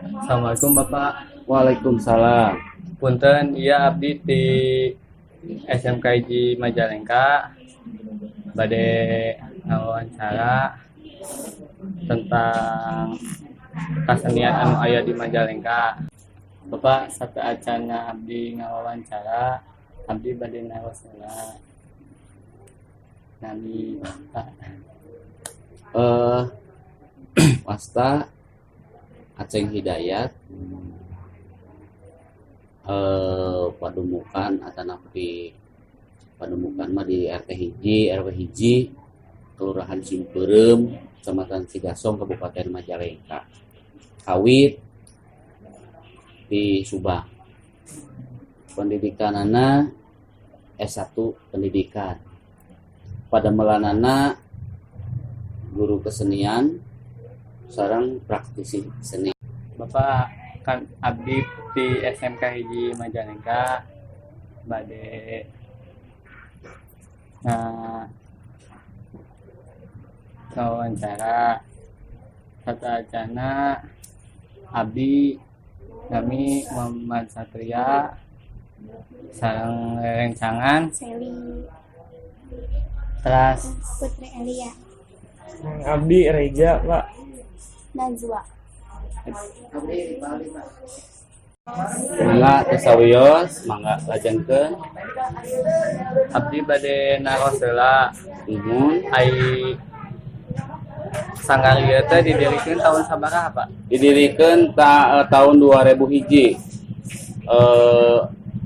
Assalamualaikum, Bapak. Waalaikumsalam. Punten, ieu abdi ti SMK Hiji Majalengka bade ngawawancara tentang kasenian anu aya di Majalengka. Bapak, sateuacanna abdi ngawawancara, abdi bade naros heula. Nami Bapak? Wasta Aceng Hidayat, padumukan atanapi padumukan mah di RT 1 RW 1, Kelurahan Simpeureum, Kecamatan Cigasong, Kabupaten Majalengka. Kawit di Subang. Pendidikanana S1 pendidikan. Padamelanana guru kesenian sareng praktisi seni. Bapak, kan abdi ti SMK Hiji Majalengka bade nah ngawawancara. Sateuacanna abdi, nami Muhammad Satria sareng rerencangan Seli. Teras Putri Elia. Abdi Reja, Pak. Najwa. Mangga teu sawios, mangga lajengkeun. Abdi bade naros heula. Nuhun. Ai sanggar ieu teh didirikeun tahun sabaraha, Pak? Didirikeun tahun 2001.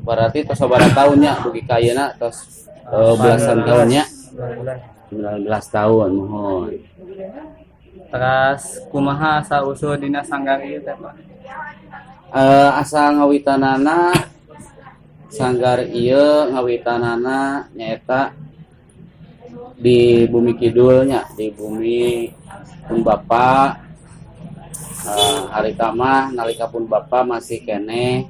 Berarti tos sabaraha tahun nya dugi ka ayeuna, tos belasan tahun nya. 19 tahun, muhun. Teras kumaha asal usul dina sanggar ieu teh, Pak? Asal ngawitanana sanggar ieu ngawitanana nyaeta di bumi kidulnya, di bumi pun bapa. Harita mah nalika pun bapa masih keneh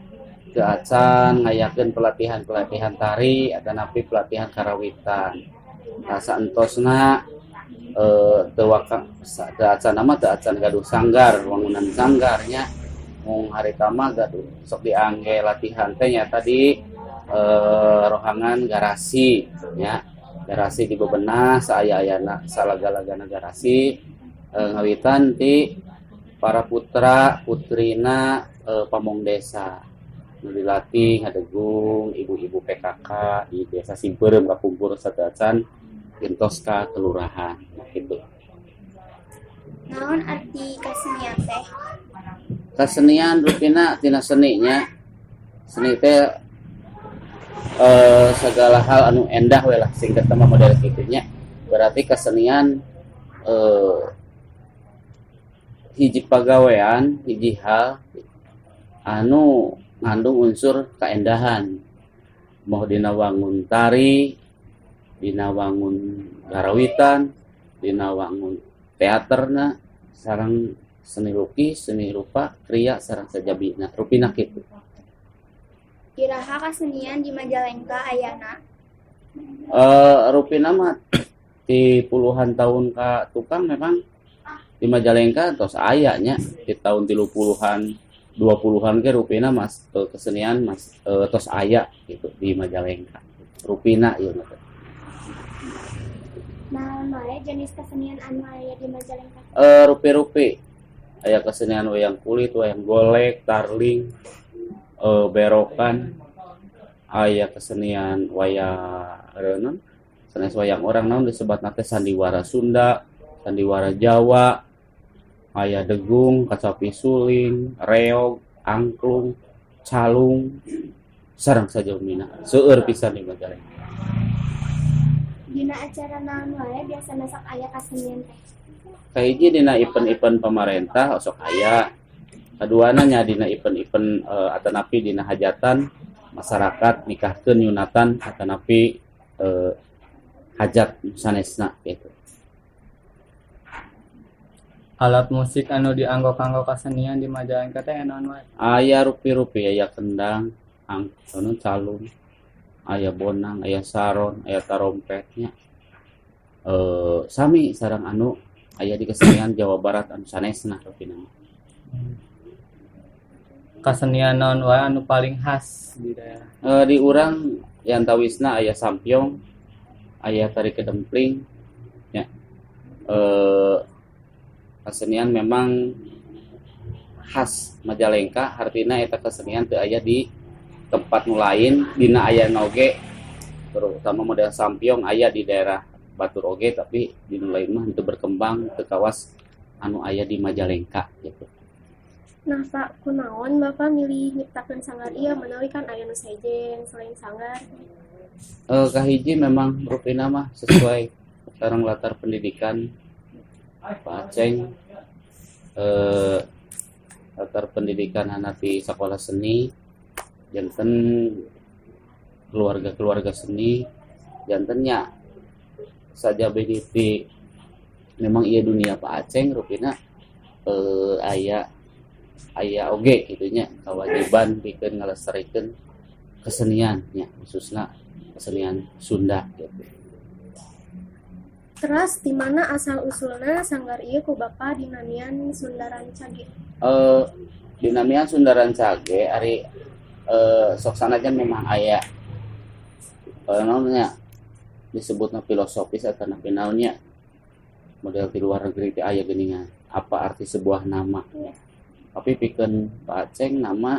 teu acan ngayakeun pelatihan-pelatihan tari atanapi pelatihan karawitan. Nah, saentosna teu waka teu acan mah teu acan gaduh sanggar, wangunan sanggarnya. Mung harita mah gaduh sok diangge latihan teh nyaeta di rohangan garasi nya. Garasi dibebenah saaya-ayana, salaga-lagana garasi, ngawitan ti para putra putrina pamong desa nu dilatih ngadegung, ibu-ibu PKK di desa Simpeureum kapungkur sateuacan gentos ka kelurahan gitu. Naon arti kasenian teh? Kasenian rupina tina seninya. Seni teh segala hal anu endah we lah, singkat mah model kitu nya. Berarti kesenian hiji pagawean, hiji hal anu ngandung unsur kaendahan, moh dina wangun tari, dina wangun karawitan, dina wangun teaterna, sareng seni lukis, seni rupa, kriya sareng sajabina, rupina kitu. Iraha kasenian di Majalengka ayana? Rupina mah di puluhan tahun ka tukang memang di Majalengka tos aya nya, di tahun 30-an, 20-an ge rupina mas kesenian mas tos aya gitu di Majalengka. Rupina ieu mah. Naon wae jenis kesenian anu aya di Majalengka? Rupi-rupi. Aya kesenian wayang kulit, wayang golek, tarling, berokan, aya kesenian wayang naon? Sanes wayang orang, naon disebatna teh, sandiwara Sunda, sandiwara Jawa, aya degung, kacapi suling, reog, angklung, calung, sareng sajabina. Seueur pisan di Majalengka. Dina acara naon wae biasana sok aya kasenian teh? Kahiji dina event-event pamarentah sok aya. Kaduana nya dina event-event atanapi dina hajatan masyarakat, nikahkeun, nyunatan atanapi hajat sanesna gitu. Alat musik anu dianggo kanggo kasenian di Majalengka teh naon wae? Aya rupi-rupi, aya kendang, anu calung, aya bonang, aya saron, aya tarompetnya. Sami sareng anu aya di kesenian Jawa Barat anu sanesna rupina. Kasenian naon wae anu paling khas di daerah? Di urang yantawisna aya sampyong, aya tari kedempling ya. Kesenian memang khas Majalengka, artinya eta kesenian teu aya di tempat nu lain, dina aya oge, terutama model sampyong aya di daerah batur oge, tapi di nu lain mah henteu berkembang teu kawas anu aya di Majalengka gitu. Nah Pak, kunaon Bapak milih nyiptakeun sanggar ieu menawi kan aya nu sejen selain sanggar? Kahiji memang rupina mah sesuai sareng latar pendidikan Pak Aceng, latar pendidikan anak di sekolah seni, janten keluarga-keluarga seni, jantennya saja BDT memang iya dunia Pak Aceng rupina, aya aya oge gitunya kewajiban pikeun ngalestarikeun kesenian nya, khususna kesenian Sunda gitu. Terus di mana asal usulna sanggar ieu ku Bapak dinamian Sunda Rancage? Dinamian Sunda Rancage ari sok sanajan memang aya naonnya disebutna filosofis atau naonnya model di luar negeri teh aya geuningan apa arti sebuah nama. Ya. Tapi pikeun Pak Aceng nama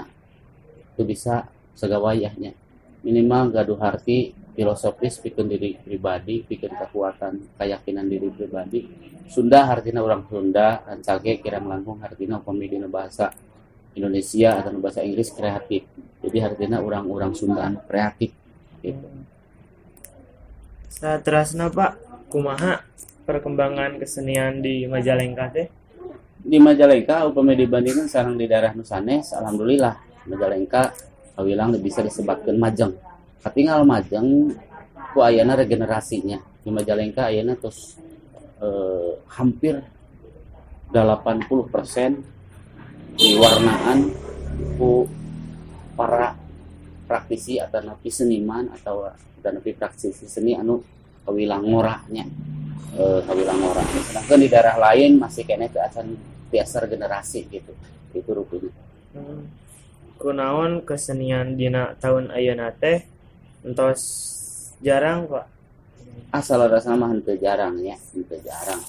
itu bisa sagawayahnya, minimal gaduh arti filosofis pikeun diri pribadi, pikeun kekuatan keyakinan diri pribadi. Sunda artinya orang Sunda, Rancage kirang langkung artinya upami dina bahasa Indonesia atau bahasa Inggris kreatif. Jadi artinya orang-orang Sunda anu kreatif gitu. Saterasna Pak, kumaha perkembangan kesenian di Majalengka teh? Di Majalengka upami dibandingkan sareng di daerah nu sanes, alhamdulillah Majalengka kawilang bisa disebutkeun majeng. Katingal majeng ku ayana regenerasinya. Di Majalengka ayana terus hampir 80% diwarnaan ku para praktisi atau napi seniman atau napi praktisi seni anu kawilang ngorahnya. Kawilang ngorah. Sedangkan di daerah lain masih keneh teu acan tiasa regenerasi gitu. Itu rupanya. Kunaon kesenian dina tahun ayeuna teh entos jarang Pak? Asal rasana mah henteu jarang ya, henteu jarang.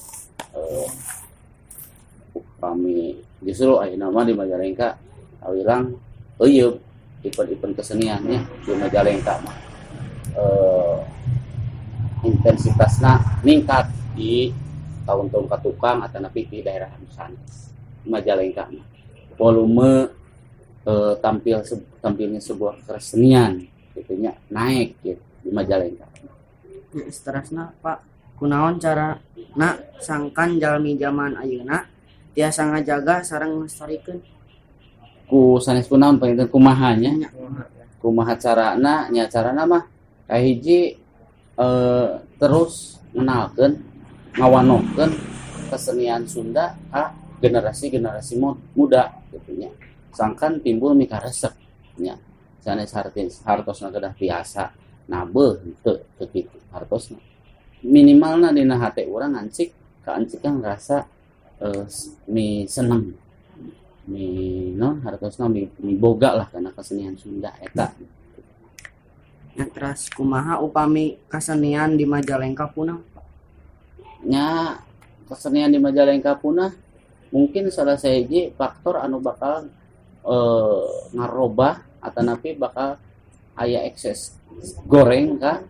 Upami justru ayeuna mah di Majalengka kawilang euyeub event-event keseniannya di Majalengka mah. Intensitasna ningkat di tahun-tahun katukang atau napi di daerah anu sanes. Majalengka mah volume tampilnya sebuah kesenian gitunya naik gitu di Majalengka. Ya, seterusnya Pak, kunaon cara na sangkan jalmi zaman ayeuna tiasa ngajaga sareng nglestarikeun? Ku sanes kunaon panginten kumaha nya? Kumaha carana? Nya carana mah kahiji terus ngenalkeun, ngawanohkeun kesenian Sunda ka generasi-generasi muda gitu nya. Sangkan timbul mikaresep nya. Sanes hartosna kedah tiasa nabeuh henteu teu kitu hartosna. Minimalna dina hate urang ngancik kaancikan rasa mi seneng, mi non hartosna mi boga lah kana kesenian Sunda eta. Nya teras kumaha upami kesenian di Majalengka punah? Nya kesenian di Majalengka punah mungkin salah sahiji faktor anu bakal ngarobah atanapi bakal aya ekses goreng ka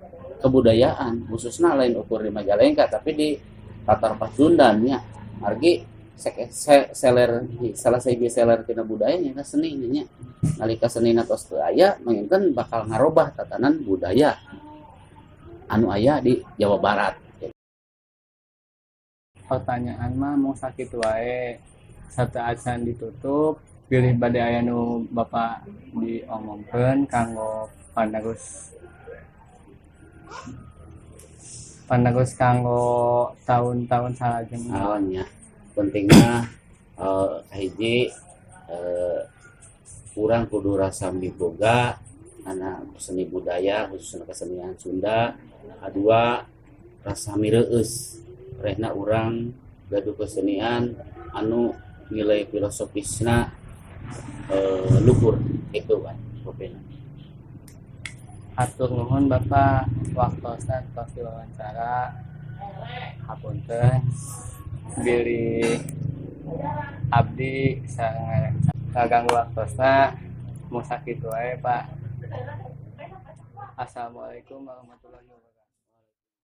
kebudayaan khususnya lain ukur di Majalengka tapi di Tatar Pasundan nya margi seler salah sahiji seler tina budaya nya seni nya nalika seni tos teu aya mangenten bakal ngarobah tatanan budaya anu aya di Jawa Barat. Pertanyaan mah mung sakitu wae sateuacan ditutup pilih bade aya nu Bapak diomongkeun kanggo panerus kanggo tahun-tahun salajengna. Oh nya pentingna hiji urang kudu rasa miboga kana seni budaya khususna kesenian Sunda. Kadua rasa mireueus rehna urang gaduh kesenian anu nilai filosofisna luhur itu kan kopena. Hatur nuhun Bapak waktosna tos diwawancara. Hapunten bilih abdi sareng ngaganggu waktosna, mung sakitu wae, Pak. Assalamualaikum warahmatullahi wabarakatuh.